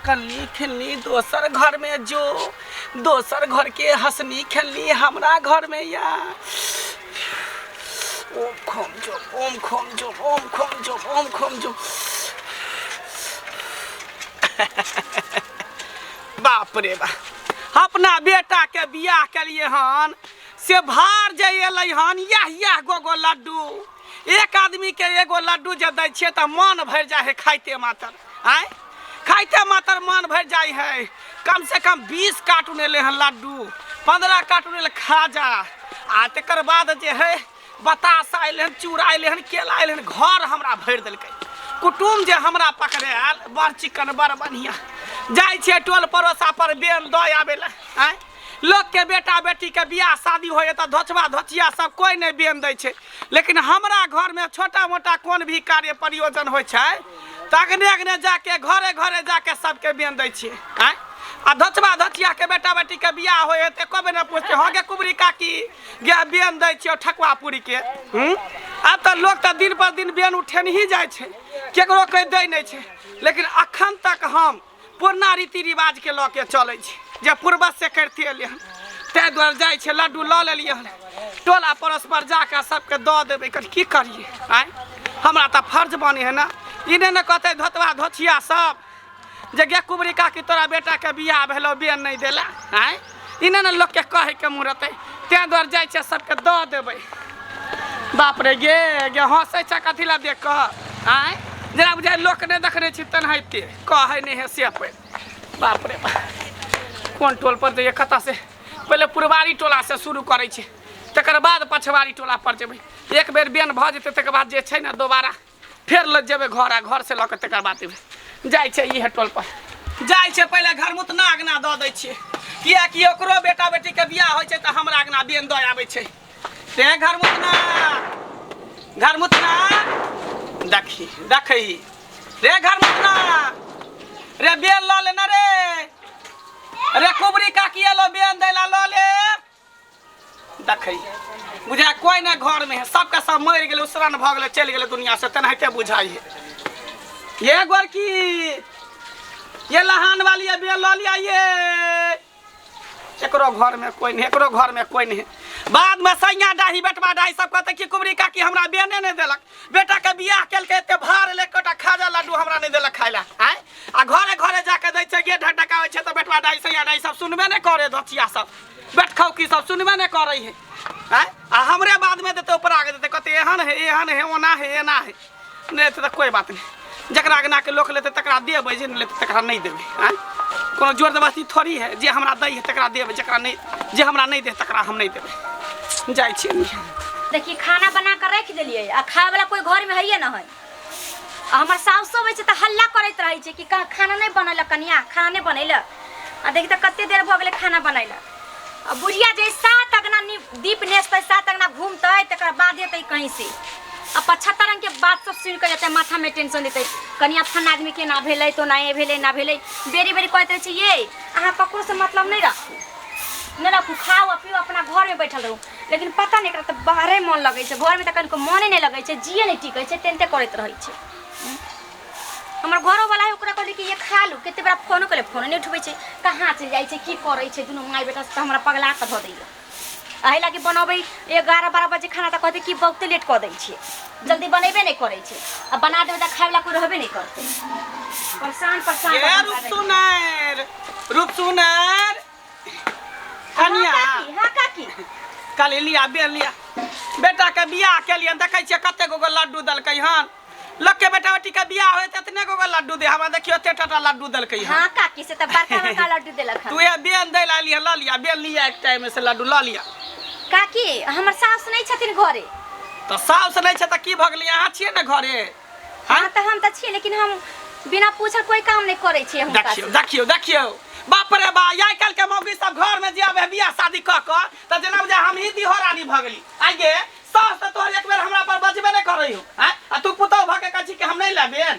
कलनी खेलनी दोसर घर में जो दोसर घर के हंसनी खेलनी हमरा घर में या। ओम खोम जो, ओम खोम जो, ओम खोम जो, ओम खोम जो। बाप रे बाप, अपना बेटा के बियाह के लिए हन से भार जे एलै हन यह यह गो गो लड्डू। एक आदमी के एगो लड्डू जे दै छियै तऽ मन भरि जाइ है खाइते मातर। आँय, खाइते मातर मन भरि जाइ है। कम से कम 20 कार्टून एलै हन लड्डू, 15 कार्टून एलै खाजा, आ तकर बाद जे है बतासा एलै हन, चूड़ा एलै हन, केला एलै हन, घर हमरा भरि देलकै। कुटुम जे हमरा पकड़ायल बड़ चिकन बड़ बढ़िआँ। जाइ छियै टोल पड़ोसा पर बेन दऽ आबै लए। आँय, लोकके बेटा बेटीके बियाह शादी होइए तऽ धोचबा धोचिया सब कोइ नहि बेन दै छै, लेकिन हमरा घरमे छोटा मोटा कोन भी कार्य प्रयोजन होइ छै तऽ अगने अगने जाके घरे घरे जाके सबके बेन दै छियै। आँय, आ धोचबा धोचियाके बेटा बेटीके बियाह होइ है तऽ एको बेर नहि पुछतै, हँ गे कुबरी काकी गे बेन दै छियै ठकुआ पूरीके। आब तऽ लोक तऽ दिन पर दिन बेन उठेनही जाइ छै, केकरो कोइ दै नहि छै, लेकिन अखन तक हम पुरना रीति रिवाजके लऽ के चलै छी जे पूर्वज से करिते एलियै हन। ताहि दुआरे जाइ छियै लड्डू लऽ लेलियै हन, टोला पड़ोस पर जाके सबके दऽ देबै। कनि की करियै? आँय, हमरा तऽ फर्ज बनै है ने। ई नहि ने कहतै धोतबा धोछिया सब जे गे कुबरी काकी तोरा बेटाके बियाह भेलौ बेन नहि देला। आँय, ई नहि ने लोकके कहैके मुँह रहतै। ताहि दुआरे जाइ छियै सबके दऽ देबै। बाप रे गे गे हँसै छै कथी लए देख कऽ? आँय, जेना बुझाइ लोक नहि देखने छी तेनाहिते कहै नहि है से पर। बाप रे बाप, कोन टोल पर जइए कतऽ से? पहिले पुरबारी टोला से शुरू करै छै, तकर बाद पछवारी टोला पर जेबै। एक बेर बेन भऽ जेतै तकर बाद जे छै ने दोबारा फेर लऽ जेबै घर, आ घर से लऽ कऽ तकर बाद एबै। जाइ छै इहे टोल पर जाइ छै, पहिले घर मुतना अगना दऽ दै छियै, किएकि ओकरो बेटा बेटीके बियाह होइ छै तऽ हमरा अगना बेन दऽ आबै छै। ते घर मुतना, घर मुतना, देखी देखी रे घर मुतना रे, बेन लऽ लेना रे। रे कुबरी काकी एलो बेन दै ला, लऽ ले। देखै बुझाय कोइ नहि घरमे है, सबके सब मरि गेलै, उसरन भऽ गेलै, चलि गेलै दुनिया से, तेनाहिते बुझाइ है। ये गोरकी, ये लहान वाली ये बेल लऽ लिया। ये एकरो घरमे कोइ नहि, एकरो घरमे कोइ नहि। बादमे सैया डाही बेटवा डाही सब कहतै कि कुबरी काकी हमरा बेने नहि देलक, बेटाके बियाह केलकै एते भार एलै, एकोटा खाजा लड्डू हमरा नहि देलक खाइ लए। आँय, आ घरे घरे जाके दै छै, गेट ढकढकाबै छै तऽ बेटवा डाही सैया डाही सब सुनबे नहि करे, धोचिया सब बैठखाउ की सब सुनबे नहि करै है। आँय, आ हमरे बादमे देतै, ऊपर आगे देतै, कहतै एहन है, एहन है, ओना है, एना है। नहि हेतै तऽ कोइ बात नहि, जकरा अगनाके लोक लेतै तकरा देबै, जे नहि लेतै तकरा नहि देबै। आँय, कोनो जोर जबरदस्ती थोड़ी है, जे हमरा दै है तकरा देबै, जकरा नहि, जे हमरा नहि दे तकरा हम नहि देबै। जाइ छियै। देखिए, खाना बना कर रख देलियै आ खाय वाला कोई घर में है न है। आ हमर साउस अबै छै तऽ हल्ला करैत रहै छै कि खाना नहि बनैलक कनिया, खाना नहि बनैलक। आ देखी तऽ कते देर भऽ गेलै खाना बनैलक। आ बुढ़िया जे 7 अगना दीप नेसतै, 7 अगना घूमतै, तकर बाद एतै कहीं से। आ 75 रंग के बात सब सुनि कऽ जेतै, माथा में टेंशन देतै, कनिया फन्ना आदमी के ना भेलै तो ना भेलै ना भेलै, बेरी बेरी कहैत रहै छै ये अहाँ ककरो से मतलब नहि राखू, नहि राखू, खाओ आ पियो, अपना घर में बैठल रहू। लेकिन पता नहि एकरा तऽ बाहरे मन लगै छै, घरमे तऽ कनिको मने नहि लगै छै, जिए नहि टिकै छै, तेनते करैत रहै छै। हमर घरोवला है, ओकरा कहली कि ये खा लू, कते बेरा फोनो केले, फोनो नहि उठबै छै, कहाँ चलि जाइ छै, की करै छै, दुनू माय बेटा से तऽ हमरा पगला कऽ धऽ दैया। एहि लागी बनबै 11-12 बजे खाना तऽ कहतै कि बहुते लेट कऽ दै छियै, जल्दी बनेबे नहि करै छै, आ बना देबै तऽ खायवला कोइ रहबे नहि करतै। परेशान परेशान ये कऽ कऽ रूप दै छै। सुनर, रूप सुनर कनिया। हाँ काकी, हाँ काकी। कल लिया बेल लिया, बेटा के बियाह के लिए देखै छियै कते गो लड्डू देलकै हन। लोक के बेटा बेटी के बियाह होय त एतने गो लड्डू दे, हमरा देखियो एते टाटा लड्डू देलकै हन। हाँ काकी, से त बड़का बड़का लड्डू देलक हन। तू ये बेल दै ला लिया, ल लिया बेल लिया, एक टाइम से लड्डू ल लिया। काकी, हमर सास नहि छथिन घरे। त सास नहि छै त की भऽ गेलै, अहाँ छियै ने घरे? हाँ त हम त छियै, लेकिन हम बिना पूछल कोई काम नहि करै छियै हुनका देखियौ से। देखियौ देखियौ, बाप रे बा, आइ काल्हि के मौगी सब घर में जे आबे बियाह शादी कऽ कऽ तऽ जेना बुझाय हम ही दिहो रानी भऽ गेली। आइ गे सास तऽ तोहर एक बेर हमरा पर बजबे नहि करै हो। आँय, आ तू पुतहु भऽ के कहै छी कि हम नहि लेबेन?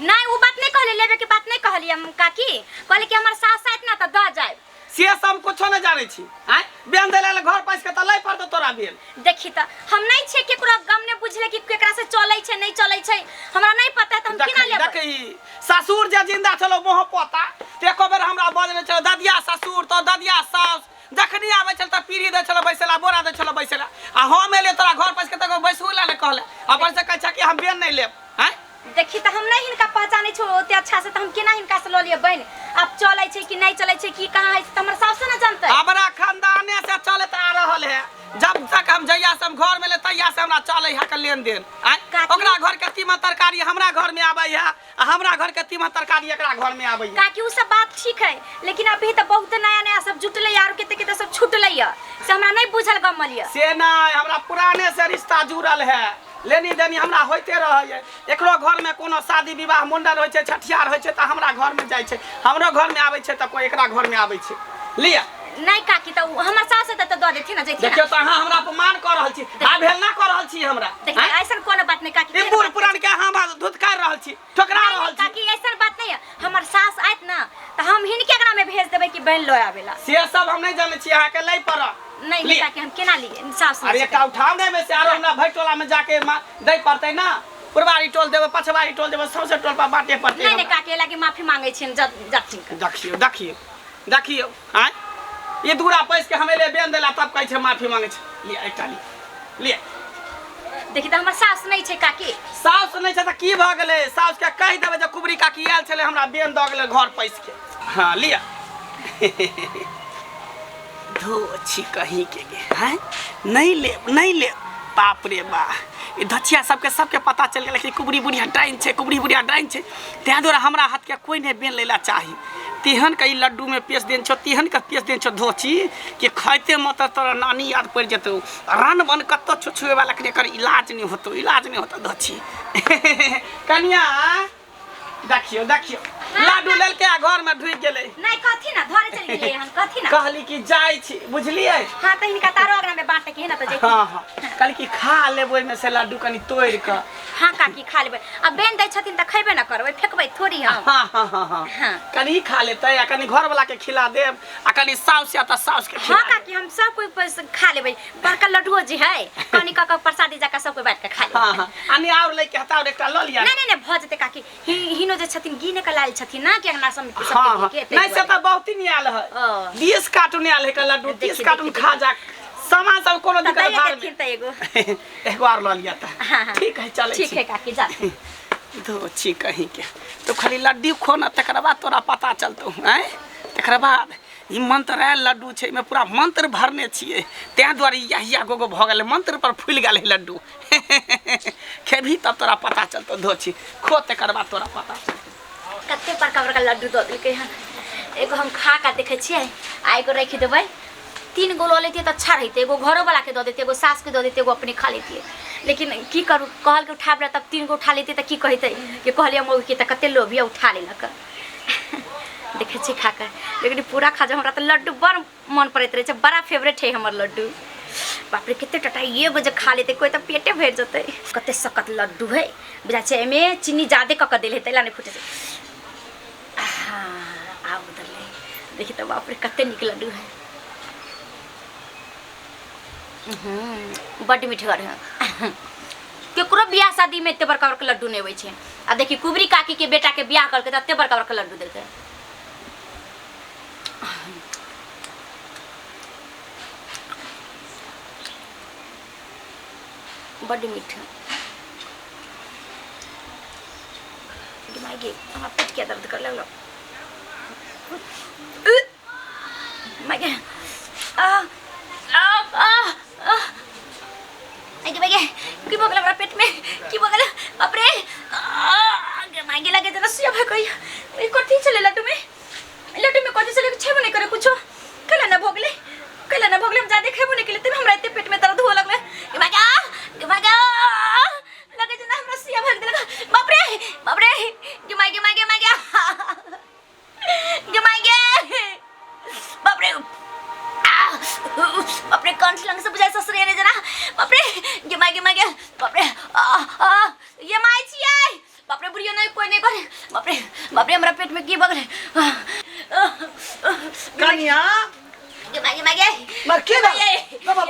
नहीं, वो बात नहीं कहली, लेबे के बात नहीं कहली हम काकी, कहली कि हमर सास आयत ना तऽ दऽ जायब। से सब हम कुछो नहीं जानै छी। आँय, बेन दै लेल घर पैस के तऽ लै पड़तौ तोरा बेन। देखी तऽ हम नहीं छियै केकरो गम ने बुझले कि केकरा से चलै छै नहीं चलै छै, हमरा नहीं पता है तऽ हम केना लेबै। देखी ससुर जे जिंदा छलो मोह पोता तऽ एको बेर हमरा बजने छलो ददिया ससुर तऽ ददिया साउस जखनी आबै छल तऽ पीढ़ी दै छलो बैसला बोरा दै छलो बैसला आ हम एलियै तोरा घर पैस के तऽ बैसू ला ने कहले अपन से कहै छै कि हम बेन नहि लेब आँय देखी तऽ हम नहीं हिनका पहचानै छो ओते अच्छा से तऽ हम केना हिनका से लऽ लिअ बनि आब चलै छै कि नहीं चलै छै की कहाँ है से तऽ हमर साउसे ने जानतै हमरा खानदाने से चलत आ रहल है जब तक हम जहिया से हम घर में ले तहिया से हमरा चले है के लेन देन आँय काकी। ओकरा घर के तीमन तरकारी हमरा घर में आबै है आ हमरा घर के तीमन तरकारी एकरा घर में आबै है काकी उ सब बात ठीक है लेकिन अभी तऽ बहुत नया नया सब जुटलै आर केते केते सब छुटलै य से हमरा नहीं बुझल गमल य से नहीं हमरा पुराने से रिश्ता जुड़ल है लेनी देनी हमरा होइते रहैए एकरो घरमे कोनो शादी विवाह मुण्डन होइ छै छठियार होइ छै तऽ हमरा घरमे जाइ छै हमरो घरमे आबै छै तऽ कोइ एकरा घरमे आबै छै लिअ नहीं काकी तऽ उ हमर सास हेतै तऽ दऽ देथिन ने जैथिन देखियौ तऽ अहाँ हमरा अपमान कऽ रहल छी आ भेलना कऽ रहल छी हमरा देखिए आँय? ऐसन कोनो बात नहीं काकी ई केहन बूढ़ बात पुरान के अहाँ धुतकार रहल छी ठोकरा नहीं, रहल नहीं, छी काकी ऐसन बात नहीं है हमर सास आयत ना तऽ हम हिनके अंगना में भेज देबै कि बहन लऽ आवेला से सब हम नहि जानै छी अहाँके लै पड़त नहीं लिअ। काकी हम केना लिए सास अरे एकटा उठाउ ने एहिमे से आरो हमरा भरि टोला में जाके दै पड़तै ना पुरबारी टोल देबै पछबारी टोल देबै सौंसे टोल पर बाँटे पड़तै नहीं नहीं हमरा। काकी लागी माफी मांगे छियन जाथिन के देखियौ देखियौ देखियौ आँय ई दूरा पैस के हम एलियै बेन देला तब कहै छै माफी मांगै छै लिअ एकटा लिअ लिअ देखी तऽ हमर सास नहीं छै काकी साउस नहि छै तऽ की भऽ गेलै साउस के कहि देबै जे कुबरी काकी आयल छलै हमरा बेन दऽ गेलै घर पैस के हँ लिअ धो छी कहीं के गे हैं नहीं लेब नहीं लेब बाप रे बा ई धचिया सबके सबके पता चल गेलै कि कुबरी बुढ़िया डाइन छै कुबरी बुढ़िया डाइन छै ताहि दुआरे हमरा हाथके कोइ नहि बेन लैला चाही तेहन के ई लड्डूमे पेश देन छौ तेहन के पेश देन छौ धोची कि खाइते मत तोरा नानी याद पड़ि जेतौ रन बन कतौ छुछुए वाला के एकर इलाज नहि होतौ इलाज नहि होतौ धोची कनिया देखियौ देखियौ लाडू लेलकै आ घरमे ढुकि गेलै नहीं कथी ना धरे चल गेलियै हन कथी ना कहली कि जाइ छी बुझलियै हाँ तऽ हिनका तारो अंगना में बाँटे के है ना तऽ जैथिन हाँ हाँ कहली कि खा लेब ओहिमे से लड्डू कनि तोड़ि कऽ हाँ काकी खा लेबै आ बेन दै छथिन तऽ खैबे ना करबै फेकबै थोड़ी हम हाँ हाँ हाँ हाँ हाँ। कनि खा लेतै आ कनि घरवला के खिला देब आ कनि साउस या तऽ साउस के खिला हाँ काकी हम सब कोई खा लेबै बड़का लड्डुओ जे है कनि कऽ कऽ प्रसादी जकाँ सब कोई बाँटि कऽ खा लेबै हाँ हाँ आ नहि आओर लैके हेतै आओर एकटा लऽ लिअ नहीं नहीं नहीं भऽ जेतै काकी हिनो जे छथिन गिने के लायल छथिन ना कि अंगना सब हाँ हाँ सबके नहीं से तऽ बहुत ही आयल है ओ। 20 कार्टून आयल है का लड्डू देखिए, 30 कार्टून देखिए, खा जा सामान सब कोनो तऽ दिक्कत दैए भार देथिन में तऽ एगो एगो आर लऽ लिअ तऽ हाँ, हाँ। ठीक है चलै ठीक छी है काकी जा धो छी कहीं के तो खाली लड्डू खो ना तकर बाद तोरा पता चलतौ आँय तकर बाद ई मंत्र आयल लड्डू छै एहिमे पूरा मंत्र भरने छियै ताहि दुआरे इएह इएह गो गो भऽ गेलै मंत्र पर फूलि गेलै लड्डू खेबही तब तोरा पता चलतौ धो छी खो तकर बाद तोरा पता चलतौ कते बड़का बड़का लड्डू दऽ देलकै हन एगो हम खा कऽ देखै छियै आ एगो राखि देबै तीन गो लऽ लेतियै तऽ अच्छा रहितै एगो घरोवलाके दऽ देतियै एगो सासके दऽ देतियै एगो अपने खा लेतियै लेकिन की करू कहलकै उठाबै लए तब तीन गो उठा लेतियै तऽ की कहितै कि कहलियै मौगीके तऽ कते लोभिया उठा लेलक देखै छियै खा कऽ लेकिन पूरा खा जाउ हमरा तऽ लड्डू बड़ मन पड़ैत रहै छै बड़ा फेवरेट है हमर लड्डू बाप रे कते टटा एगो जे खा लेतै कोइ तऽ पेटे भरि जेतै कते सकत लड्डू है बुझा छै एहिमे चीनी जादे कऽ कऽ देल है ताहि लए नहि फूटै छै आहा, आब उतरलै देखी तऽ बाप रे कते नीक लड्डू है बड्ड मिठगर है केकरो बियाह शादीमे एते बड़का बड़का लड्डू नहि अबै छै आ देखी कुबरी काकीके बेटाके बियाह करलकै तऽ एते बड़का बड़का लड्डू देलकै बड्ड मीठ गे माय गे हमरा पेट किया दर्द कर लगलो माय गे आ आ आ आ गे माय गे की भऽ गेल हमरा पेट में की भऽ गेल बाप रे आ गे माय गे लगे जेना सुइया भऽ गई ई कथी छलै लड्डू में लड्डू में कथी छलै छेबो नहि करे कुछो कैला ना भऽ गेलै कैला ना भऽ गेलै हम जादे खेबो नहि केलियै तब हमरा एते पेट में दर्द हुअ लगलै गे माय गे गे माय गे लगे जेना हमरा सुइया भऽ गेल बाप रे बाप रे गे माय गे माय गे माय गे गे माय गे बाप रे बाप रे कंठ लंग से बुझाइ ससुरे ने जना बाप रे गे माय गे माय गे बाप रे आ आ ये माय छियै बाप रे बुढ़िया नहीं कोई नहीं करे बाप रे बाप रे हमरा पेट में की भऽ गेलै कनिया गे माय गे माय गे मर की भऽ गे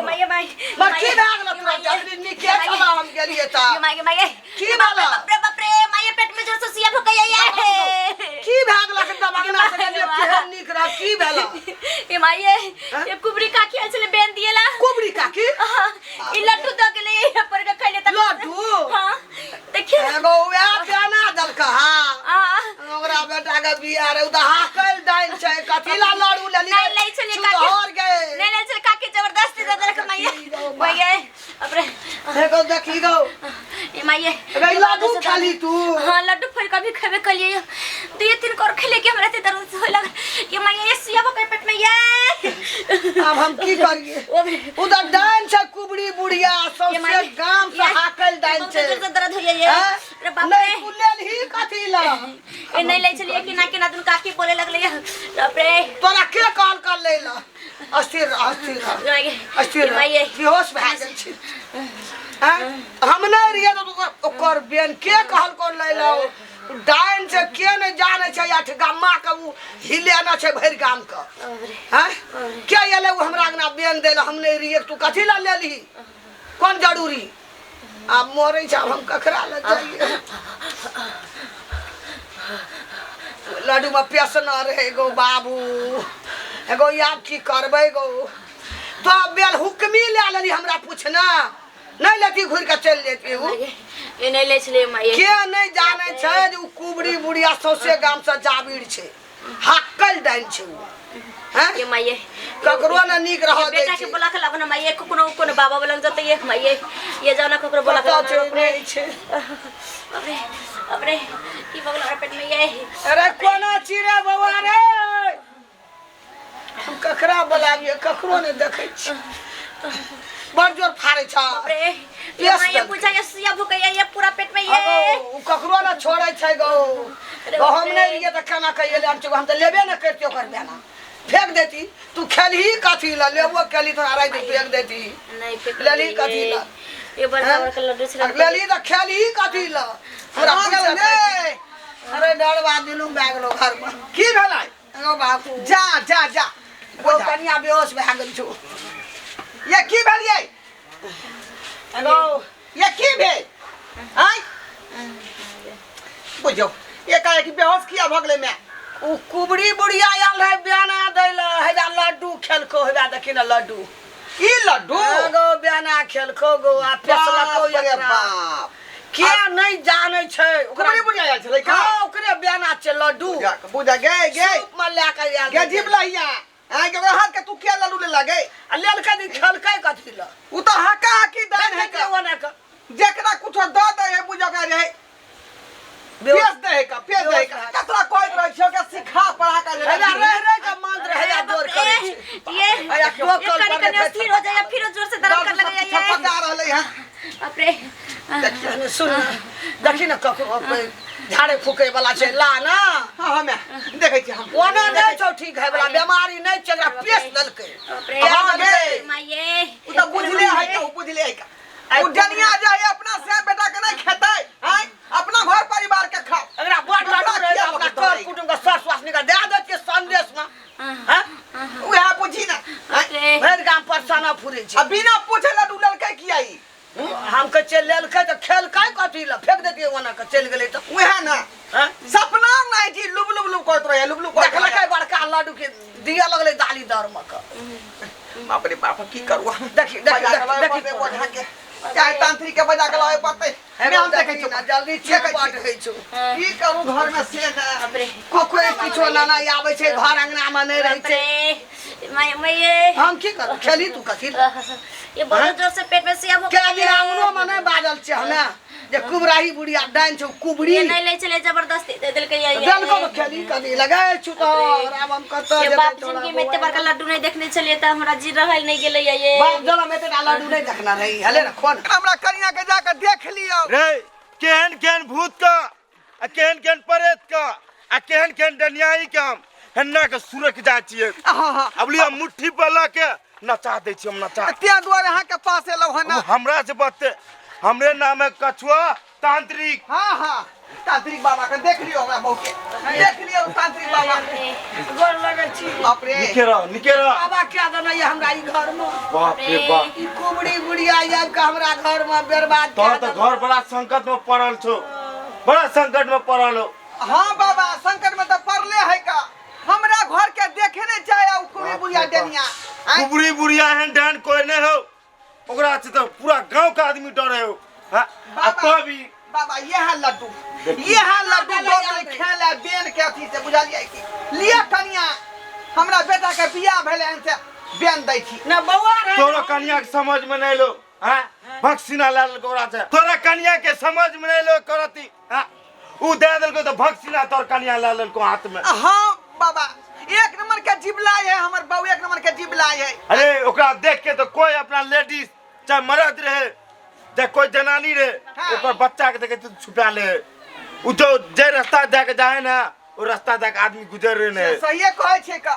माय गे माय मर की भऽ गेल तोरा जल्दी नीके छला हम गेलियै तऽ गे माय गे माय गे की भेल? बाप रे बाप रे माय पेट में जोर से सुइया भोकैया ये ये कुबरी काकी आयल छलै बेन दिएला। कुबरी काकी? हाँ, ई लड्डू दऽ गेलै यहाँ पर के खैले तक। लड्डू? हाँ, देखिए। एगो उएह बेना देलक हाँ। आ ओकरा बेटा के बियाह रे, उ तऽ हाकल डाइन छै, कथी ला लड्डू लेली? नहीं लै छलै काकी। चुतहर गे। नहीं लै छलै काकी, जबरदस्ती दऽ देलक मैया। मैया अपने एगो देखी गो। ए माइये। अरे लड्डू खाली तू? हाँ, लड्डू फोड़ कभी खेबे कलिए, दुए तीन कर खेले के हमरा ते दर्द होय लगल। ये माइये, ये सुइया भऽ पेट में ये। आब हम की करिए? ओ भी। उधर डाइन छै कुबरी बुढ़िया, ये सौंसे माइये, गाम से ये- हाकल डाइन बहुत छै। जोर से दर्द होइए ये। हैं? अरे बाप नहीं रे। तू लेलही कथी ला? ए नहीं लै छलिए कि ना के ना दुन काकी बोले लगले ये। बाप रे। तोरा के कॉल कर ले ला? अस्थिर रह, अस्थिर रह, माइये, अस्थिर ये माइये। रह, बेहोश भए गेल छी। हैं? हम नहि रहियै तऽ ओकर बेन के कहल कोन लै ला? डाइन छै, के नहि जानै छै, आठ गामा के उ हिलेना छै भरि गाम के। बाप रे। हैं? के एलै उ हमरा अंगना बेन दै ला? हम नहि रहियै, तू कथी ला लेलही? कोन जरूरी? आब मरै छै, आब हम ककरा लग जाइए? लड्डू में पेसना रहे गो बाबू। एगो आब की करबै गो? तो बेल हुक्मी ले लेली, हमरा पूछना नहीं लेती, घुरि के चलि जेती उ। ए नहीं लै छलिए माइये। के नहीं जानै छै जे उ कुबरी बुढ़िया सौंसे गाम से जाबिर छै, हाकल डाइन छै उ। हैं? ये माइये। ककरो ने नीक रह दै बेटा के छै। बोला के लाबो ना माइये, कोनो कोनो बाबा वाला जते ये माइये, ये जाओ ना ककरो बोला के कतऽ लाबो छै? ना। नहि छै। बाप रे, बाप रे, की भऽ गेल हमरा पेट में ये? अरे कोना चिड़ै बौआ रे, हम ककरा बोलाबियै? ककरो नहि देखै छी, बड़ जोर फाड़ै छ। बाप रे, ये पेश माइये देलकै। पूछा ये सुइया भुकैया ये पूरा पेट में ये। अगो, उ ककरो ने छोड़ै छै गो। अरे गो, हम बाप रे। नहि रहियै तऽ केना कहियै? हम तऽ लेबे ने करितियै, ओकर बेना फेंक देती। तू खेलही कथी ला? लेबो केली तोरा राति फेंक देती। नहीं फेंक लेलही कथी ला? ये बड़का बड़का लड्डू छलै। लेलही तऽ खेलही कथी ला? हमरा भऽ गेल पूछै रे। अरे डरवा दिलू भए गेलो घरमे। की भेलै? एगो बापू। जा जा जा। ओ कनिया बेहोश भए गेल छौ। ये की भेल ये? एगो ये की भेल आय? बुझियौ एकाएक बेहोश किया भऽ गेलै माय? उ कुबरी बुढ़िया आयल रहे बेना दै लए, हेबा लड्डू खेलको, हेबा देखी ने लड्डू। ई लड्डू? एगो बेना खेलको गो आ पेसलको बाप रे एकरा। बाप। के नहि जानै छै ओकरा। कुबरी बुढ़िया आयल छलै का? हाँ, ओकरे बेना छै लड्डू। बुझा बुझा गे गे। सूप में लए के आयल। गे जीव लहिया आय के ओकरा हाथ के तू किया लड्डू ले लगे? आ लेलकै तऽ खेलकै कथी लए? उ तऽ हाका हाकी दान है देलकै ओना के। जेकरा कुछो दऽ दे है, बुझो के रे पेश दे है का, पेश दे है का। कतरा कहैत रहै छियै ओकरा सिखा पढ़ा के। हेबा रह रह के मंत्र हेबा जोर करै छै। ये अरे ये टोकल कनी पर कनी देखै अस्थिर हो जाइए, फिर जोर से दर्द कर लगे ये। छटपटा रहलै है। बाप रे। देखिए, सुन, देखी ने, ककरो झाड़े फूके वाला छै ला ना। हाँ हाँ, मैं देखै छी हम। ओना नहि छौ ठीक है वाला, बीमारी नहि छै, एकरा पेश देलकै। बाप रे। हाँ गे। माइये। उ तऽ बुझले है का, उ बुझले है का। उ डनिया जाय अपना से बेटा के नहीं खेतै हैं, अपना घर परिवार के खा। एकरा बड़ लड्डू रहे किया अपना लड्डू कर दै? कुटुम्ब के सर सुहासनी के दए दै छियै संदेश में। हैं? उएह बुझी ना हैं? रे। भरि गाम पर साना फुरै छै। आ बिना पूछे लड्डू लेलकै किया ई? हम कहै छियै लेलकै तऽ खेलकै कथी लए? फेंक देतियै ओना के, चलि गेलै तऽ। उएह ना। हैं? सपना नहीं छी, लुब लुब लुब करैत रहै, लुब लुब करैत रहै। देखलकै बड़का लड्डू के दिया लगलै दाली दर में के। बाप रे बाप, की करू हम? देखी, देखी, बजा के लाबे देखी, पड़तै देखी। बोझा के चाहे तांत्रिक के बजा के लाबे पड़तै। हे मैं हम देखै देखी छी ना, जल्दी देखै चुप छी। होइ छौ। की करू घर में से ना? बाप रे। कोई किछो नाना आबै छै, घर अंगना में नहि रहै बाप छै। रे, माइये माइये। हम की करू? खेली तू कथी लए? ये बहुत जोर से पेट में सुइया भुक के दिन अंगनो में नहि बाजल छै हमे जे कुबराही बुढ़िया डाइन छौ कुबरी। ये नहीं ले चले, जबरदस्ती दे देलकै ये। देलको तऽ खेली कथी लगे छु तऽ आब हम कतऽ ये जेबै बाप तोरा जिंदगी में बौआ? इतने बड़का लड्डू नहीं देखने चलिए तऽ हमरा जी रहल नहीं गेलै ये। बाप जनम एतेटा लड्डू नहि देखने रही। हले ने खोन। हमरा कनिया के जाके देख लियौ। रे केहन केहन भूत का आ केहन केहन प्रेत का आ केहन केहन डनियाई के हम हेन्ना के सुरक जाइ छियै। हाँ हाँ। अब लिअ, मुट्ठी पर लऽ के नचा दै छियै हम, नचा। तें दुआरे अहाँके पास एलहुँ हन। अब हमरा से बचते? हमरे नाम है कछुआ तांत्रिक। हाँ हाँ, तांत्रिक बाबा के देख लियौ, हमरा बहु के देख लियौ तांत्रिक बाबा। गोर लगै छी। बाप रे। निके रह, निके रह। बाबा, क्या देना ये हमरा ई घर में? बाप रे बाप। ई कुबड़ी बुढ़िया आबि के हमरा घर में बर्बाद तोहर कए तऽ देलक। घर बड़ा संकट में पड़ल छौ, बड़ा संकट में पड़ल हो। हाँ बाबा, संकट में तऽ पड़ले है का। हमरा घर के देखे नहीं चाहे उ कुबरी बाप बुढ़िया रे बाप। डनिया। कुबरी बुढ़िया एहन डहन कोई नहीं हो ओकरा से तो पूरा गांव का आदमी डरे हो। हाँ, आ बाबा। तो भी बाबा ये है लड्डू, ये है लड्डू दो खेल है बेन के अथी से बुझलियै की लिया कनिया हमरा बेटा के बियाह भेलै हन से बेन दै छी ना बौआ रहे तोरा कनिया के समझ में नहीं लो। हाँ, भक्सिना ला लेलको ओकरा से। तोरा कनिया के समझ में नहीं लो करती। हाँ, उ दे देलको तो भक्सिना तोर कनिया ला लेलको हाथ में। हाँ बाबा एक नंबर के जिबलाई है हमर बहू, एक नंबर के जिबलाई है। अरे ओकरा देख के तो कोई अपना लेडीज चाहे मर्द रहे चाहे कोई जनानी रहे। हाँ। ओकर बच्चा के देखे तो छुपा ले। उ जो जे रास्ता जाके जाए ना वो रास्ता जाके आदमी गुजर रहे ने। सहिए कहै छै का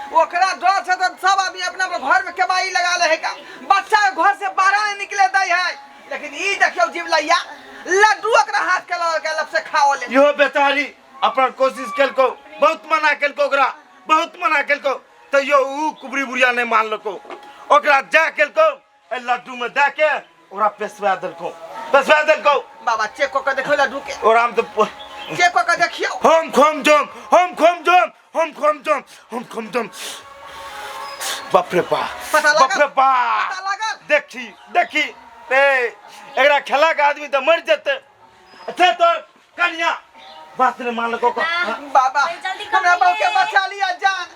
ओकरा डर से तो सब आदमी अपना अपना घर में केबाई लगा ले है का बच्चा के घर से बाहर नहीं निकले दै है। लेकिन ई देखियो जिबलैया लड्डू ओकरा हाथ के लग के लब से खाओ ले। इहो बेचारी अपन कोशिश केलको, बहुत मना केलको ओकरा, बहुत मना केलको तैयो उ कुबरी बुढ़िया नहीं मानलको। ओकरा जा केलको ए लड्डू में दे के ओकरा पेशवा देलको, पेशवा देलको। बाबा चेक क के देखो लड्डू के। ओकरा हम तो चेक क के देखियो। हम खोम जोम, हम खोम जोम, हम खोम जोम, हम खोम जोम। बाप रे बाप, पता लागल? बाप रे बाप। पता लागल? देखी देखी ए एकरा खेला के आदमी तो मर जेते। अच्छा तो कन्या बात नहीं मानलको को। बाबा जल्दी कर हमरा बहू के लिए। बचा लिया जान,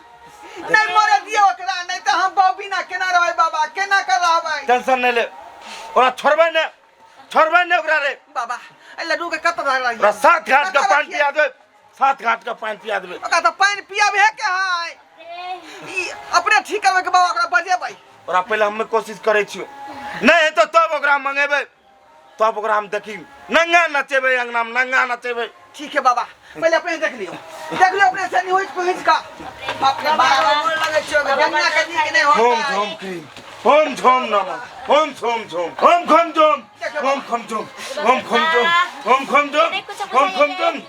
नहीं मरे दियो ओकरा, नहीं तो हम बहू बिना केना रहबै बाबा, केना कर रहबै। टेंशन नहीं ले, ओकरा छोड़बै ने, छोड़बै ने ओकरा रे। बाबा ए लड्डू के कत रह रही ओकरा 7 घाट का कतऽ पानी रखिए? पिया देबै, 7 घाट का पानी पिया देबै। ओकरा तो पानि पियाबे के है, ई अपने ठीक करबै के बाबा ओकरा बजेबै। ओकरा पहिले हमे कोशिश करै छियो, नहीं हेतौ तब ओकरा मंगेबै, तब ओकरा हम देखी नंगा नचेबै अंगना में, नंगा नचेबै। ठीक है बाबा पहले अपने देख लियो, देख लियो अपने से निहुँच पुहुँच का। बाप रे बाप, गोर लगै छियौ गे। गंगा के नीक नहीं होम होता। झोम क्रीम, होम झोम नमः, होम झोम झोम, होम खोम झोम, होम खोम झोम, होम खोम झोम, होम खोम झोम, होम खोम झोम।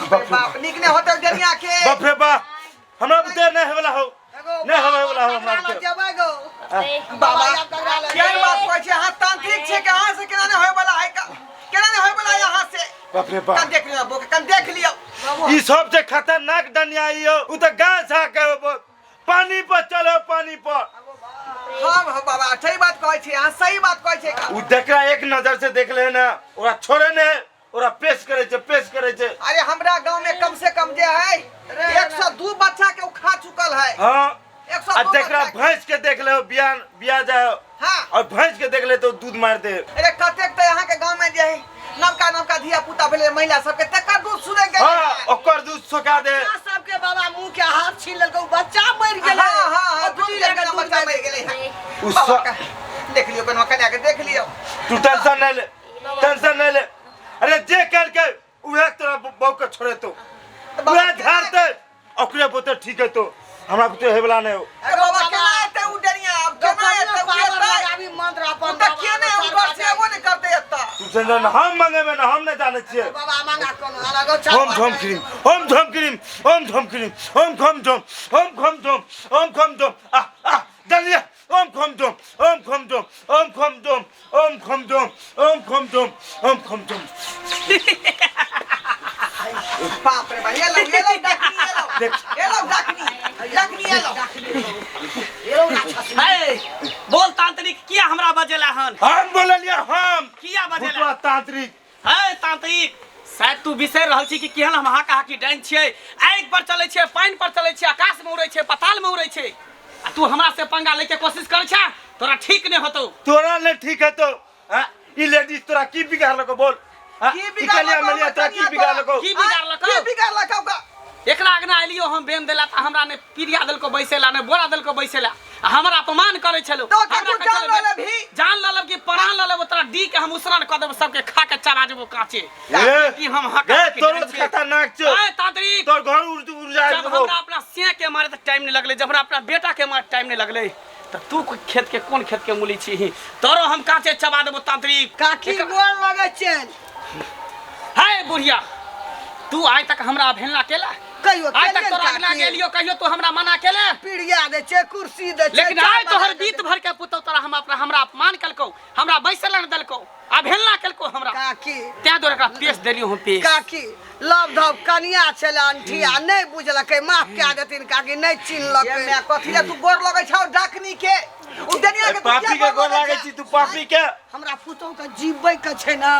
बाप रे बाप नीक नहीं होता दुनिया के। बाप रे बाप हमरा बुते नहीं होवला हो, नहीं होवे वाला हो हमरा बुते। जेबै गो बाबा ककरा लग केहन बात कहै छै अहाँ तांत्रिक छै कि अहाँ से केना नहीं होय वाला है का, केना नहीं होय वाला है अहाँ से। बाप रे बाप कन देख लियो बोके, कन देख लियो। ई सबसे खतरनाक डनिया ई हो, उ त गाय छा के हो, पानी पर चलो, पानी पर। हाँ हाँ बाबा सही बात कहै छै अहाँ, सही बात कहै छै का। उ देखरा एक नजर से देख ले ना ओकरा छोड़े ने, ओकरा पेश करे छै, पेश करे छै। अरे हमरा गांव में कम से कम जे है 102 बच्चा के उ खा चुकल है। हाँ। 102 आ देखरा बच्चा के। भैंस के देख ले, बिया बिया जाए। हाँ। और भैंस के देख ले तो दूध मार दे। अरे कतेक त यहाँ के गांव में जे है नवका नवका धिया पुता भेलै महिला सबके तकर दूध सुनै गेलै। हाँ, ओकर दूध सुखा दे। बच्चा सबके बाबा मुंह के हाथ छीन लेलकै, उ बच्चा मरि गेलै। हाँ, हाँ, हाँ, ओ दूध दूध लेके लेके बच्चा दूध मरि गेलै। उ बाबा का, देख लियो कनवा कन्या के देख लियो। तू टेंशन नहीं ले, टेंशन नहीं ले। अरे जे करके उहे तोरा बहू के छोड़े तो उहे झाड़ते ओकरे बोते ठीक है तो हमरा बुते हेवला नहीं हो। अरे बाबा केना एतै उ डरिया, अब केना एतै उ पावर एतै? लगाबी मंत्र अपन उ तऽ केने उ घर से एबो नहि करतै एतऽ। तू टेंशन नहीं, हम मंगेबे ना, हम नहीं जाने छियै। बाबा मंगा कोनो अलग होम झोम क्रीम, होम झोम क्रीम, होम झोम क्रीम, होम खोम झोम, होम खोम झोम, होम खोम झोम, आ आ जल्दी आ, होम खोम झोम, होम खोम झोम, होम खोम झोम, होम खोम झोम, होम खोम झोम, होम खोम झोम। बाप रे बाप, ये लो, ये लो, डाकनी, ये लो। देख। ये लो, डाकनी, डाकनी, ये लो। हे बोल तांत्रिक किया हमरा बजेला हन? हम बोललियै हम। किया बजेला? भुतवा तांत्रिक। हे तांत्रिक शायद तू बिसरि रहल छी कि केहन हम हाका हाकी डाइन छियै। आगि पर चलै छियै, पानि पर चलै छियै, आकाश में उड़ै छियै, पताल में उड़ै छियै, आ तू हमरा से पंगा लैके कोशिश करै छे, तोरा ठीक नहि होतौ। तोरा नहि ठीक हेतौ। हाँ? ई लेडीज तोरा की बिगाड़लकौ बोल? हाँ? की ई बिगाड़लकौ? कलिया मलिया तोरा की बिगाड़लकौ? की बिगाड़लकौ? की बिगाड़लकौ का? एकरा अगना एलियो हम बेन देला त हमरा ने पिरिया देलको बैसेला, ने बोरा देलको बैसेला, आ हमरा अपमान करै छलो। तो का हमरा तू कहै जान छलो, लऽ लेबही? जान लऽ लेब कि प्राण लऽ लेब, तोरा डी के हम उसरन कऽ देब, सबके खा के चबा जेबो काचे। ए, कि हम हक ए, के तोरो जाइ छियै। खतरनाक छौ। ए, तांत्रिक। तोर घर उड़ उड़ जाय जब देबो। हमरा अपना से के मारे त टाइम नहीं लगलै, जब हमरा अपना बेटा के मारे टाइम नहीं लगलै, त तू खेत के कोन खेत के मूली छी, तोरो हम काचे चबा देबो तांत्रिक। काकी गोर लगै छै। हे बुढ़िया, तू आइ तक हमरा अवहेलना केला? कहियो आइ तक केलियन तोरा अगना काकी? गेलियो, कहियो तू हमरा मना केले? पीढ़िया दै छै, कुर्सी दै छै, लेकिन चाय आइ तोहर बना दै बीत छै। भर के पुतौ तोरा हम अपना हमरा अपमान केलकौ, हमरा बैसल न देलकौ, अवहेलना केलकौ हमरा। काकी, तें दुआरे एकरा पेश देलियो हम पेश। काकी, लव धव कनिया छलै अंठिया, नहि बुझलकै, माफ कए देथिन काकी, नहि चिन्हलकै। ये मैं कथी ले तू गोर लगै छौ डाकनी के, उ दुनिया के तू पापी किया के गोर लागै छौ? छी तू, पापी के। हमरा पुतहु के जीबै के छै ने,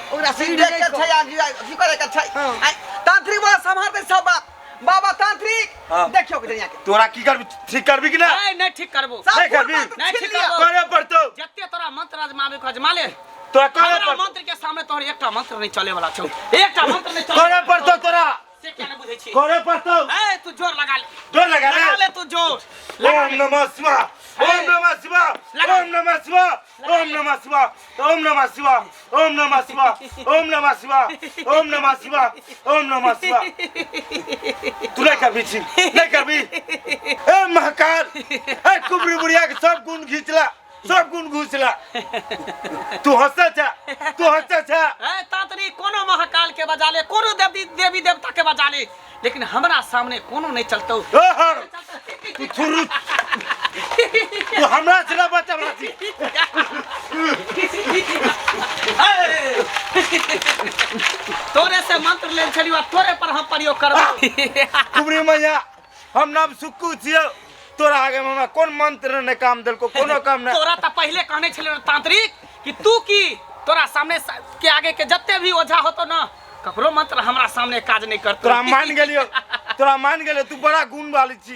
ओकरा से सीधे के छै आ की करे के छै। हाँ। आइ तांत्रिक वाला सम्हार दे सब बात। बाबा तांत्रिक, हाँ। देखियो के दुनिया के तोरा की करबी? ठीक करबी कि ना? नहीं, नहीं ठीक करबो। सब नहीं करबी। फूल मात्र नहीं छीन ठीक लिया। करबो। करे पड़तौ। जते तोरा मंत्र आजमाबे के आजमा ले। तोरा करे हमरा पड़तौ। मंत्र के सामने तोहर एकटा मंत्र नहीं चले वाला छौ, एकटा मंत्र नहीं चले। करे पड़तौ तोरा। से क्या नहीं बुझै छी? करे पड़तौ। ए तू जोर लगा ले, जोर लगा ले। लगा ले तू जोर लगा ओम ले। नमः शिवाय, ओम नमः शिवाय, लगा। ओम नमः शिवाय, ओम नमः शिवाय, ओम नमः शिवाय, ओम नमः शिवाय, ओम नमः शिवाय, ओम नमः शिवाय, ओम नमः शिवाय। तू नहीं करबी छी, नहीं करबी। ए महाकाल, ए कुबरी बुढ़िया के सब गुण घिचला, सब गुण घुसला। तू हंसता छा, तू हंसता छा। ए तांत्रिक, कोनो महाकाल के बजा ले, कोनो देवी देवी देवता के बजा ले, लेकिन हमरा सामने कोनो नहीं चलतौ। ओ हर, तू थुरु, तू हमरा से ना बचा छी। तोरे से मंत्र लेल छलियो आ तोरे पर हम प्रयोग करबो। कुबरी मैया, हम नाम सुक्कू छियौ, तोरा आगे में हमरा कोन मंत्र ने काम देलको? कोनो काम नहीं। तोरा त पहिले कहने छलियो तांत्रिक कि तू की तोरा सामने के आगे के जते भी ओझा होतो ना, ककरो मंत्र हमरा सामने काज नहीं करतो। तोरा मान गेलियो, तोरा मान गेलियो, तू बड़ा गुण वाली छी।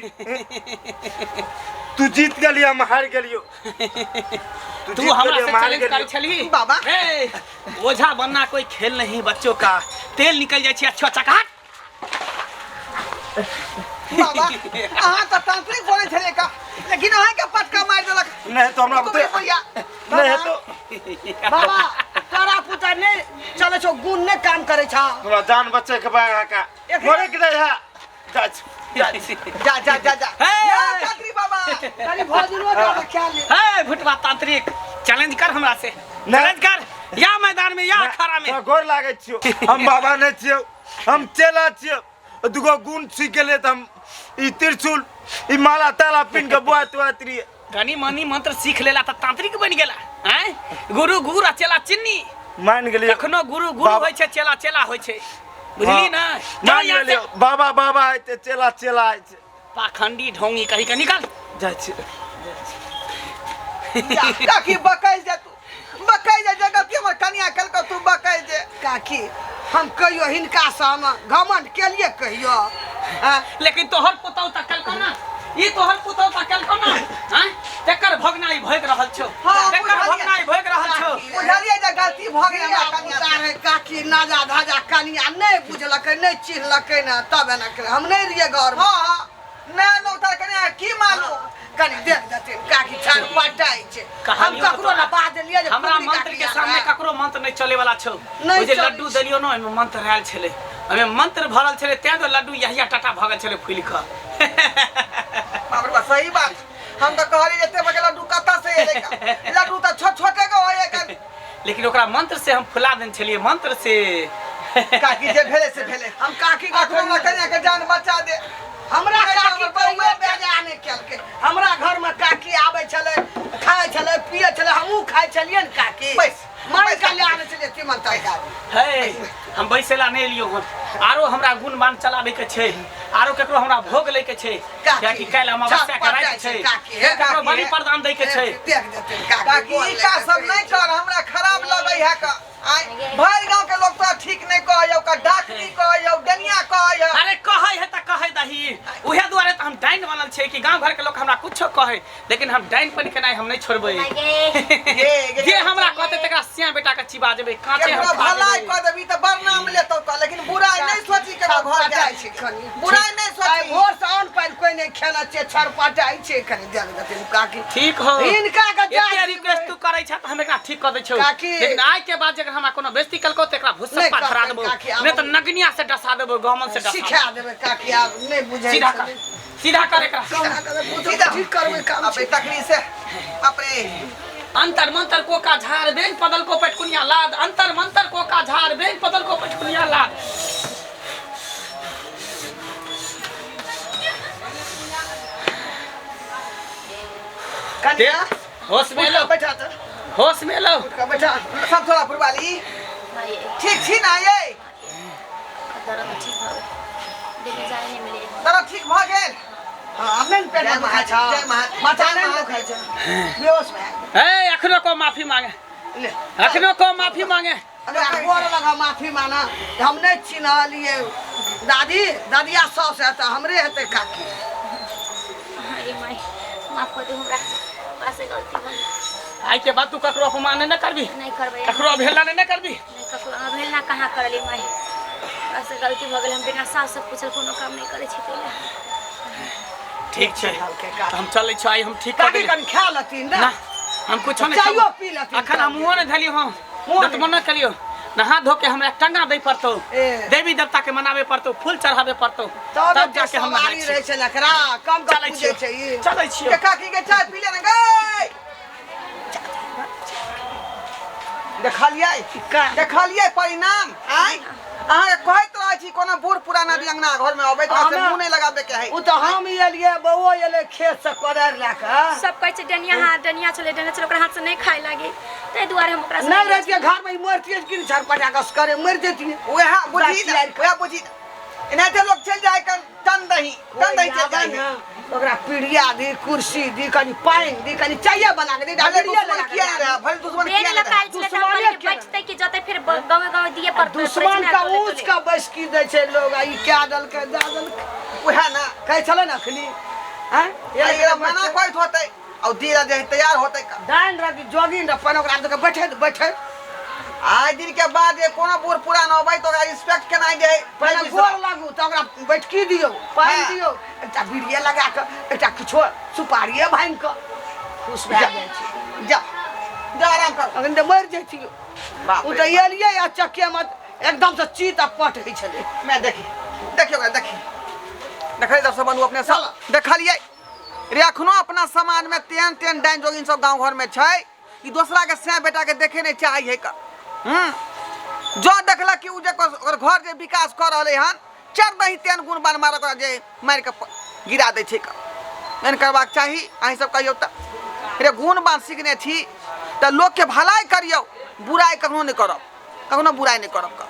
तू जीत गेलियो, हम हार गेलियो। तू जीत हमरा गेलियो, से हम हार चैलेंज करै गेलियो। छलही बाबा। ए ओझा बनना कोई खेल नहीं बच्चों का, तेल निकल जाइ छै अच्छा चकाट। बाबा, अहाँ तऽ तांत्रिक बोलै छलियै का, लेकिन अहाँ के पटका मारि देलक। नहीं तो हमरा कुबरी बुढ़िया। नहीं तो बाबा, तोरा पुता नहि चलै छौ, गुण नहि काम करै छौ। तोरा जान बचे के बा का मरे के नहीं है। जा जा जा जा जा। हे! या तांत्रिक बाबा, कनि भोजनो के ख्याल ले। हे भुटवा तांत्रिक, चैलेंज कर हमरा से, नहीं। चैलेंज कर या मैदान में या अखाड़ा में। तोरा गोर लागै छियौ, हम बाबा नहीं छियौ, हम चेला छियौ। दुगो गुण सीख गेलियै तऽ हम ई त्रिशूल ई माला ताला पिन के बुआत बुआत रहियै। कनी मनी मंत्र सीख लेला त तांत्रिक बन गेला। आँय, गुरु गुरु आ चेला चिन्नी। मान गेलियै। कखनो गुरु गुरु बाबा- होइ छै, चेला चेला होइ छै, बुझली ना? जा मान यहाँ से। गेलियै, बाबा बाबा होइ छै, चेला चेला होइ छै। पाखंडी ढोंगी कही के निकल। जाइ छी। जा, काकी बकैल जा, तू बकैल जा, जे गलती हमर कनिया केलकौ तू बकैल जे। काकी, हम कहियो हिनका से हम घमंड केलिए कहियो? हाँ? लेकिन तोहर पुतौ त केलकौ ना, ई तोहर पुतौ त केलकौ ना, आँय, तेकर भगनाई भोग रहल छौ। हाँ, तेकर बुझलियै। भगनाई भोग रहल छौ। बुझलियै जे गलती भऽ गेलै हमरा कनिया पुता से। रहे काकी, नाजा धाजा कनिया नहि बुझलकै, नहि चिन्हलकै ने, तब एना केलकै। हम नहि रहियै घरमे। हाँ हाँ, नया नौतर कनिया की मालूम। कनि देख देथिन काकी, छान पटाइ छै। हम कहानियो ककरो तोरा- ने बाजलियै जे हमरा कुबरी मंत्र काकी के सामने आबै। ककरो मंत्र नहीं चले वाला छौ। नहीं ओ जे चलै लड्डू देलियो न, ओहिमे मंत्र आयल छलै, ओहिमे मंत्र भरल छलै, तें तो लड्डू यहिया टाटा भऽ गेल छलै फूलि कऽ। बाप रे बाप, सही बात। हम तऽ कहलियै जे एते बड़का लड्डू कतऽ से एलै का? लड्डू तऽ छोट छोटे के होइए का। लेकिन ओकरा मंत्र से हम फुला देने छलियै, मंत्र से। काकी, जे भेलै से भेलै। हम काकी के अखनो हमरा कनिया के जान बचा दे। हमरा नहि तऽ काकी हमर कहियो बउआ बेजा नहि केलकै। हमरा घरमे काकी आबै छलै, खाइ छलै, पियै छलै, हमहूँ खाइ छलियै ने काकी। बैस, मन बैस। कल्याण छलै तीमन तरकारी। हे, हम बैसेला नहि एलियो हन, आरो हमरा गुण मान चलाबै के छै, आरो केकरो हमरा भोग लै के छै, काकी, कियाकि काल्हि अमावस्या के राति छै, काकी, हे केकरो काकी, बलि हे। प्रदान दै के छै। देख देथिन काकी, काकी, बोल ई का लेके सब कहै नहि छै। कर, हमरा खराब लगै है का। आइ भरि गांव के लोग तोरा ठीक नहीं कहै, ओकर डाकनी कहै, डनिया कहै। अरे कहै है त कहै दही, उहे दुआरे त हम डाइन बनल छै कि गांव घर के लोग हमरा कुछो कहै, लेकिन हम डाइन पन केनाइ हम नहीं छोड़बै। ये जे हमरा कहते तकरा सिया बेटा के चिबा जेबै, कांचे हम केकरो खा भलाई जेबै। कऽ देबी तऽ बड़ नाम लेतौ कऽ, लेकिन बुराइ नहि सोची केकरो घर पटाइ के। छै कनि। बुराइ नहि आइ सोची। भोर से अन्न पानि कोइ नहि खेना छै, छरपटाइ छै, कनि देख देथिन काकी। ठीक हो। हिनका के जा एते रिक्वेस्ट तू करै छ त हम एकरा ठीक कऽ दै छौ। काकी। लेकिन आइ के बाद जकर हमरा कोनो बेइज्जती केलकौ त एकरा भुस्सप्पा नहि धरा करबै देबौ, काकी, आब नहि त नगनिया से डसा देबौ, गमन से डसा सिखा देबौ। देबै काकी, आब नहि बुझै सीधा कर, छलै। सीधा कर एकरा। कहुना कऽ बुझौ, ठीक करबै काम अपने छै। तकनी से अपने अंतर मंतर कोका झाड़ बेंग पदल को पटकुनिया लाद, अंतर मंतर कोका झाड़ बेंग पदल को पटकुनिया लाद। कनिया देख होश में लो बैठा तऽ होश में लो उठ कऽ बैठा सब थोड़ा पुरवाली भाई ठीक छी ना ये दर्द ठीक भऽ गेल देह में जान नहीं मिले दर्द ठीक भऽ गेल हाँ आब नहि ने पेट जय में दुखाइ महादेव, छौ जय महादेव, माथा जय नहि ने महादेव। दुखाइ छौ बेहोश भए गेल। ए अखनो को माफी मांगे ले अखनो को माफी मांगे अगर गोर लगा माफी माना हम नहि चिन्हलियै दादी दादिया साउस हेतै हमरे हेतै काकी अरे माई माफ कर दू हमरा हमरा से गलती भऽ गेल। आई के बाद तू ककरो अपमान नहि करबी नहीं करबै ककरो अवहेलना नहि करबी नहीं ककरो अवहेलना कहाँ करली माई हमरा से गलती भऽ गेल हम बिना सास से पूछल कोनो काम नहीं करै छी ताहि लए ठीक छै के तऽ हम चलै छी आई हम ठीक कर काकी देली कनि खा लेथिन ना ने हम कुछो नहीं चायो खाबो। पी लेथिन अखन हम मुँहो नहीं धलियो हँ मुँहो नहि। दतमन नहि कलियो नहा धो के हमरा टंगा दै पड़तौ ए। देवी देवता के मनावे पड़तौ फूल चढ़ावे पड़तौ तब तब जाके हम नहाय सवारी छी रहै छै ने एकरा कम कम चलै पूजै छियौ छै ई चलै छियौ के काकी के चाय पी ले ने गई देखलियै देखलियै परिणाम आय अहाँके कहैत रहै छी कोनो बूढ़ पुराना भी अंगना घर में अबै तऽ से मुँह नहि लगाबे के है ओ तऽ हम एलियै बौओ एलै खेत से कोदारि लए कऽ सब कहै छै डनिया हाथ डनिया छलै डनिया छलै ओकरा हाथ से नहीं खाए लागी ताहि दुआरे हम ओकरा से नहि रहितियै घरमे ई मरतियै कि नहि झरपटा कऽ करे मरि जैतियै वएह बुझी बात यार। वएह बुझी एनाहिते लोग चलि जाइ कन टन दही टन दही चलि जाइ ने ओकरा पीढ़िया दी कुर्सी दी कनि पानि दी कनि चाय बना के दी भले बीड़िया दुश्मन लगा के किया दे। रहे भले दुश्मन बेन किया रहे लकायल छलै तऽ हम दुश्मने कहलियै केना? बैठतै कि जतै फिर गाँवे गाँवे दिए पड़तै दुश्मन का ऊँच का बैसकी दै छै लोग आ ई क्या देलकै दए देलकै वएह ना कहै छलै ने अखनी आँय एकरा मना करैत होतै और धीरे धीरे तैयार होतै का डाइन रह जोगिन रह पहिने ओकरा दऽ बैठे बैठे आइ दिन के बाद जे कोनो बूढ़ पुरान अबै तऽ ओकरा रिस्पेक्ट केनाइ जे पहिने गोर लागू तऽ ओकरा बैठकी दियौ पानि हाँ। दियौ एकटा बीड़िए लगा कऽ एकटा किछो सुपारिए भाङि कऽ खुश भए जाइ छै जा जा आराम कर अखन तऽ मरि जैतियौ बाप ओ रे तऽ एलियै आ चक्केमे एकदमसँ चीत आ पट होइ छलै मैं देखी देखियो ओकरा देखी देखै दर्शक बंधु अपने सब देखलियै रे अखनो अपना समाज में तेहन तेहन डाइन जोगिन सब गाँव घर में छै ई दोसरा के सैं बेटा के देखे नहीं चाहे है का हम्म जो देखलक कि उ जे ओकर घर जे विकास कर रहलै हन चर दही तेहन गुण बान मार ओकरा जे मारि के गिरा दै छै का एहन करबाक चाही अहीं सब कहियौ तऽ रे गुण बान सीखने छी तऽ लोकके भलाई करियौ बुराइ कखनो नहि करब कखनो बुराइ नहि करब का